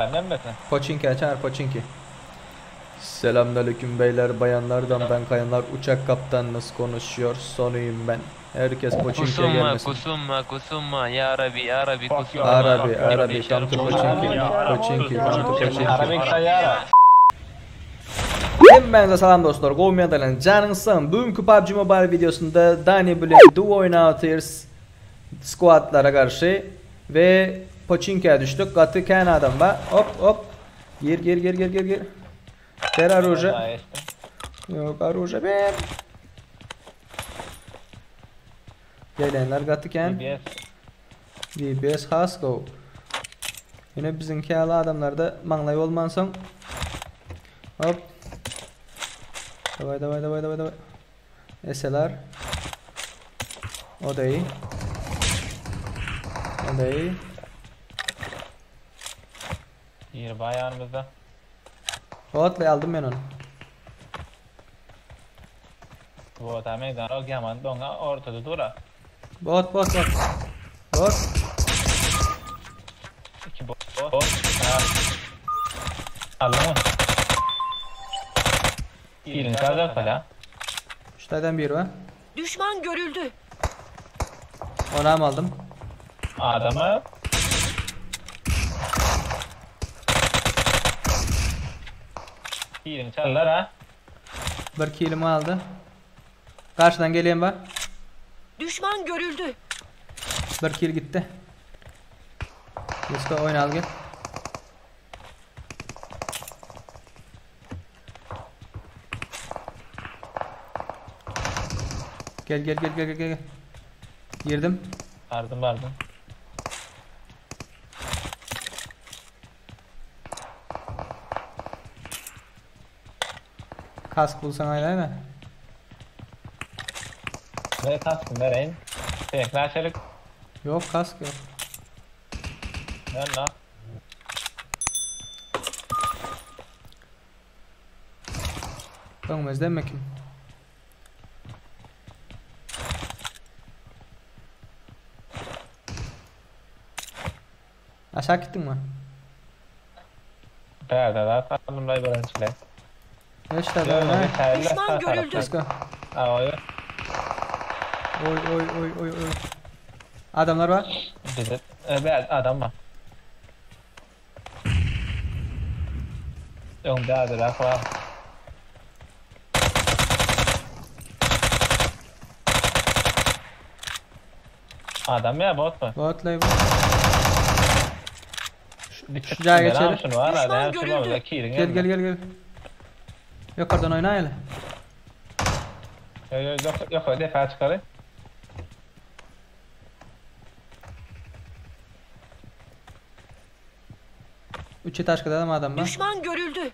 Çagyran hemmesini. Poçinki'ye çağır Poçinki. Selamünaleyküm beyler bayanlardan ben kayanlar uçak kaptanınız konuşuyor sonuyum ben. Herkes Poçinki'ye Kusunma, gelmesin. kusunma, kusunma. Ya Rabbi, ya Rabbi, kusunma. Arabi, Arabi, come to Pochinki. Pochinki, come to Pochinki. Arabik saýara. Hemmäňize salam dostlar, gowy ýagdaýlaryň janyňyz sag. Bugünkü PUBG Mobile videosunda Dani bilen duo oýnatyrys squadlara garşy we Pochinki'ye düşdük. Gaty kän adam bar. Hop hop. Gir gir gir gir gir gir. Ber oruje. Yok oruje ber. Gelenler gaty kän. BBS. DBS has go. Yine biziňki ýaly adamlarda maňlaý bolmansoň. Hop. Daway daway daway daway daway. SLR. O da iyi. O da iyi. Ýeri baý ýanymyzda. Otlay aldım ben onu. Bu ota meýdan ol ýaman doňa ortada dura. Bot bot bot. Bot. Iki bot. Ha. Aldyň mı? Birini çalacak hala. Şuradan bir var. Düşman görüldü. Onu mı aldım? Adamı Birini çaldılar ha. Bir kilimi aldı. Karşıdan geleyim bak. Düşman görüldü. Bir kill gitti. Let's go oyna al gel. Gel gel gel gel gel gel. Girdim. Bardım bardım. Kask bulsan aynen mi? Ve kaskım vereyim. Tekrar çelik. Yok kask yok. Ver lan. Dönmez demek ki. Aşağı gittin mi? Bärde da aldım lay birinçiler. Ne işte adam ha? Düşman görüldü. Let's go. Aa, oy. Oy oy oy oy oy. Adamlar var. Bize e, bär adam var. Öňde adyrak var. Adam ya bot mu? Bot lay bu. Şu caya geçelim. Şunu var Düşman hadi. Şunu var. görüldü. Kirin Gel gel gel gel. Yukarıdan oyna hele. Yok yok yok defa çıkarı. Üç taş kadar adam var. Düşman görüldü.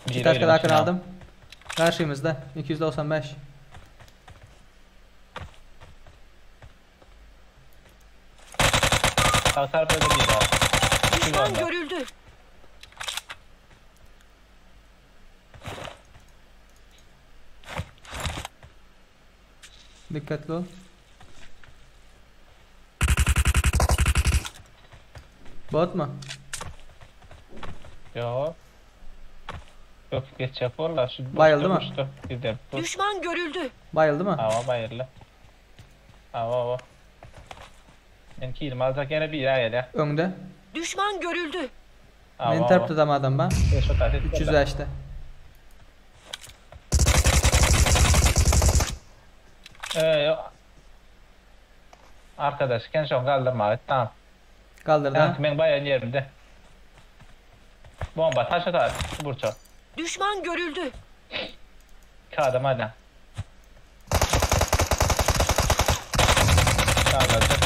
İki taş kadar akın aldım. Karşımızda 295. Sağ tarafa da bir var. Düşman anda. görüldü. Dikkatli ol. Bot mu? Yok. Yok geçecek valla. Şu Bayıldı mı? Uçtu. Gidelim. Dur. Düşman görüldü. Bayıldı mı? Hava bayırlı. Hava hava. Ben kilim alacak yine bir yer gel Önde. Düşman görüldü. Hava Men tarafta da adam var. 305'te. Ee, arkadaş sen şunu kaldırma. Tamam. Kaldırdı Tamam ha. ben bayan yerimde. Bomba taş atar. Burça. Düşman görüldü. Kağıdım hadi. Kaldırdı.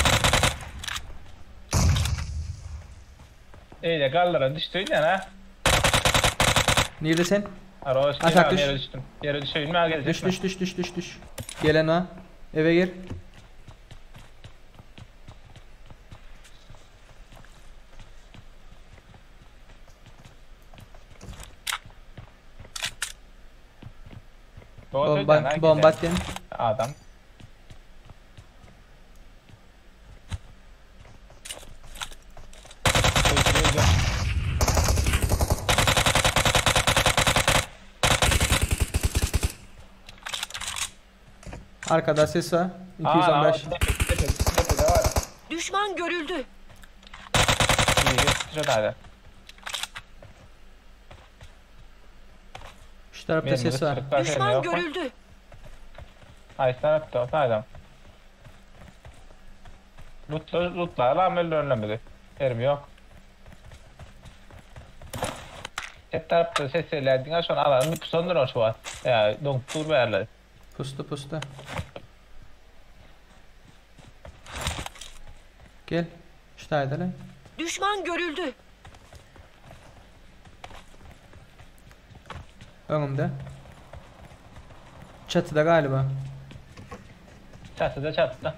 İyi de kaldıran düştü yine ha. Neredesin? Aroş Aşağı düş. yere düştüm. Yere düşeyim mi gelecek Düş mi? düş düş düş düş düş. Gelen var. Eve gir. Bomba, bomba atýan. Adam. Arkada ses var. 215. Düşman görüldü. Şu tarafta ses var. Düşman görüldü. Ay tarafta adam. Lootla, lootla lan öldürülemedi. Yerim yok. Hep tarafta ses elerdin sonra alanın pusandır o şu an. Ya donk dur verler. Pustu pustu. Gel. Şu taýda lan. Düşman görüldü. Öňümde. Çatyda galiba. Çatıda çatıda.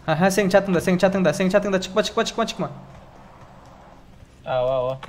Ha ha senin çatında, senin çatında, senin çatında çıkma çıkma çıkma çıkma. Ava ava.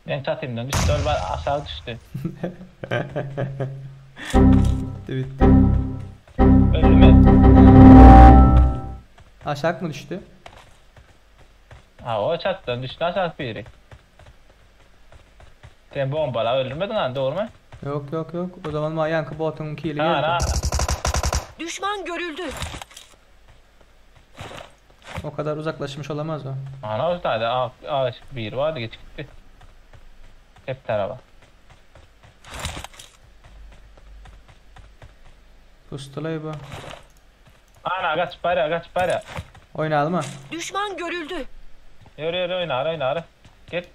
Ben çatımdan düştü, aşağı düştü. Bitti bitti. Öldü mü? Aşağı mı düştü? Ha o çatıdan düştü aşağı biri. Sen bombala öldürmedin lan doğru mu? Yok yok yok. O zaman ma yankı botun kili Ha geldi. ha. Düşman görüldü. O kadar uzaklaşmış olamaz o. Ana o tane a a bir vardı geç gitti. Hep tarafa. Pustulay bu. Ana kaç para kaç para. Oynayalım mı? Düşman görüldü. Yürü yürü oyna oyna oyna. Git.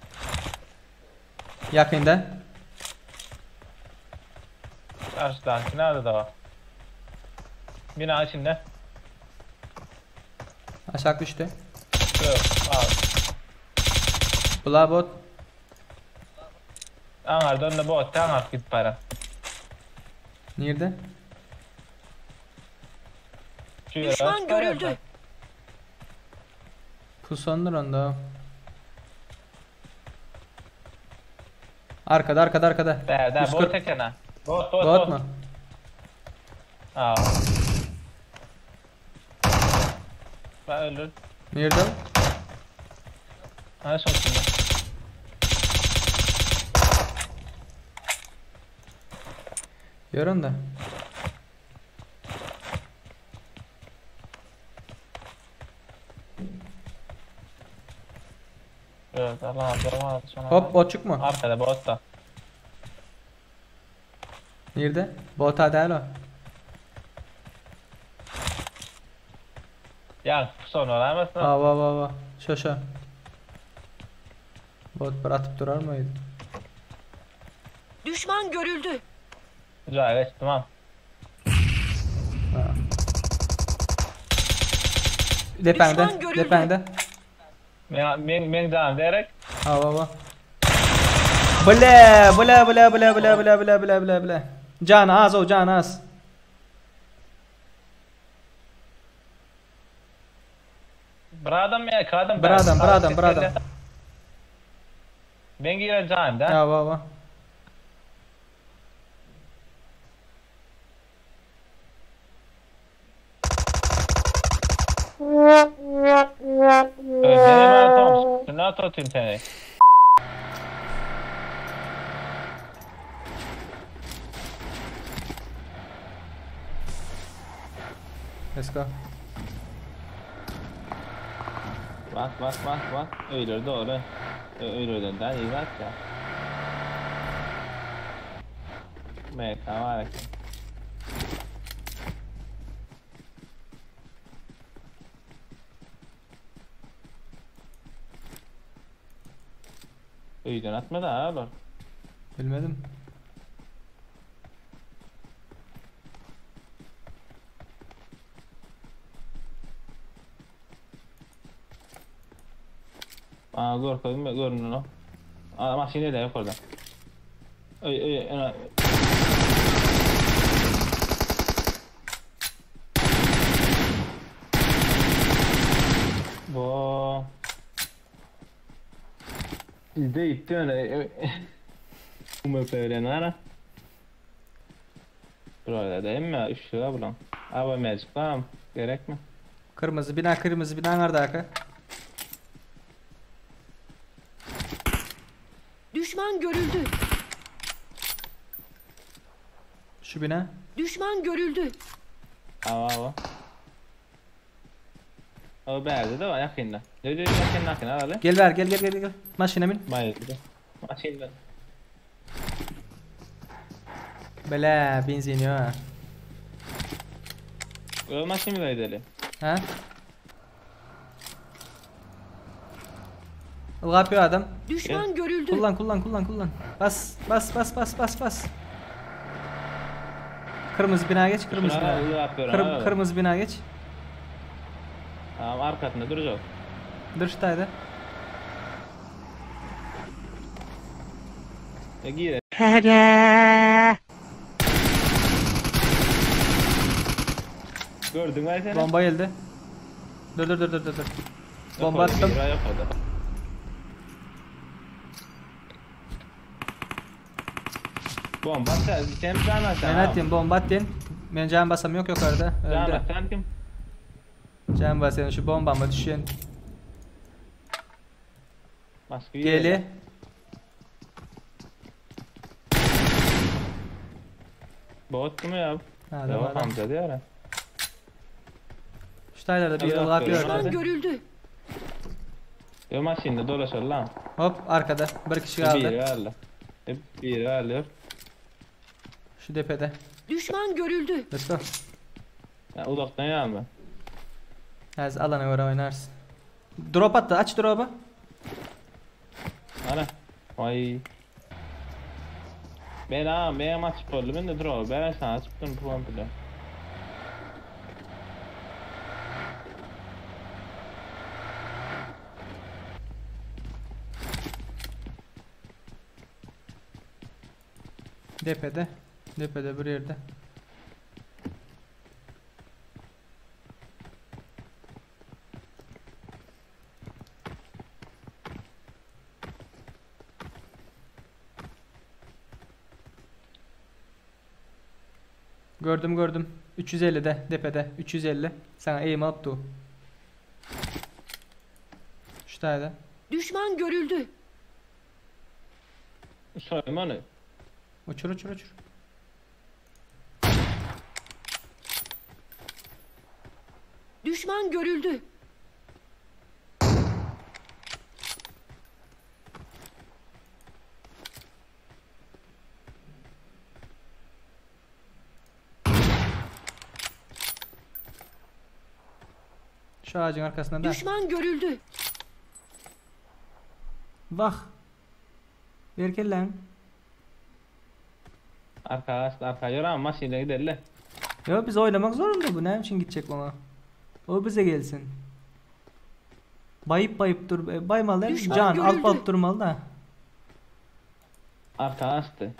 Yakında. Karşıdan nerede da var. Bina içinde. Aşağı düştü. Yok. Al. Bula bot. Angardan da bot angar git para. Nerede? Şu yere Düşman kaç para görüldü. da. Pusandır onda. Arkada arkada arkada. Der der 140. bot ekene. Bot bot Bot mu? Aa. Ben öldüm. Nerede? Ha son şimdi. Gör onda. Evet Allah Allah sonra. Hop botçuk mu? Arkada bot da. Nerede? Bota değil o. Ya son olamazsın. Ha va va va. Şu şu. Bot bir atıp durar mıydı? Düşman görüldü. Güzel geç tamam. Ha. Depende, Düşman görüldü. depende. Men men men devam ederek. Ha va va. Bile, bile, bile, bile, bile, bile, bile, bile, bile, bile. Can az o, can az. Bir adam ya kadın. Bir adam, bir adam, bir adam. Ben gireceğim da. Ha va va. Öldürme Tom. Şuna tutayım seni. Let's go. Bak bak bak bak. Öyle doğru. Öyle den iyi bak ya. MK var. Öýden atmady ha olar. Bilmedim. Aa görkezme görünür o. Aa maşyn ele yukarıda. Öy öy ana. Bu. Bizde gitti öyle. UMP bilen ara. Burada değil mi? 3 lira bulan. Abi mecbur tamam. Gerek mi? Kırmızı bina kırmızı bina nerede aka? Düşman görüldü. Şu bina. Düşman görüldü. Ava ava. O beyazı da var yakında. Dö dö yakın yakın al hadi. Gel ver gel gel gel gel. Maşına bin. Bayıldı. Maşinle. Bela benzin yok ha. O maşinle gidelim. Ha? Ilgap adam. Düşman görüldü. Kullan kullan kullan kullan. Bas bas bas bas bas bas. Kırmızı bina geç kırmızı Şuna bina. yapıyorum, Kır, abi. kırmızı bina geç. Tamam arkasında duracak. Dur şu tayda. E gir. Gördün mü seni? Bomba geldi. Dur dur dur dur dur. dur. Bomba Yok orada, attım. bir yok orada. Bomba sen, sen can at. Ben atayım bomba attın. Ben can basam yok yukarıda. Can Öldü. at sen kim? Can basayım şu bombama düşün. Başka bir yere. Geli. Bot mu ya? Adam Yok adam. amca diyor ya. Şu taylarda bir Yok, ılgap yok. yok. Düşman görüldü. Yo maşinde dolaşıyor lan. Hop arkada. Bir kişi Bir kaldı. varlı. Bir varlı. Şu tepede. Düşman görüldü. Let's go. Ya uzaktan yanma. Az alana göre oynarsın. Drop attı. Aç drop'u. Ana. Vay. Ben ha ben açıp oldu ben de drop ben sana açıp bu komple. Depede. Depede bir yerde. Gördüm gördüm. 350'de depede 350. Sana aim up to. Şu tane. Düşman görüldü. Soyma onu. Uçur uçur uçur. Düşman görüldü. Şu ağacın arkasından da. Düşman görüldü. Bak. Ver lan. Arka arka yoran maşinle gidelim. Ya biz oynamak zorunda bu. Ne için gidecek ona? O bize gelsin. Bayıp bayıp dur. e, Baymalı değil mi? Düşman Can görüldü. alıp alıp durmalı da. Arka açtı.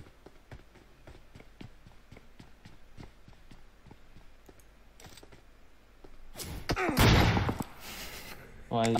Vay.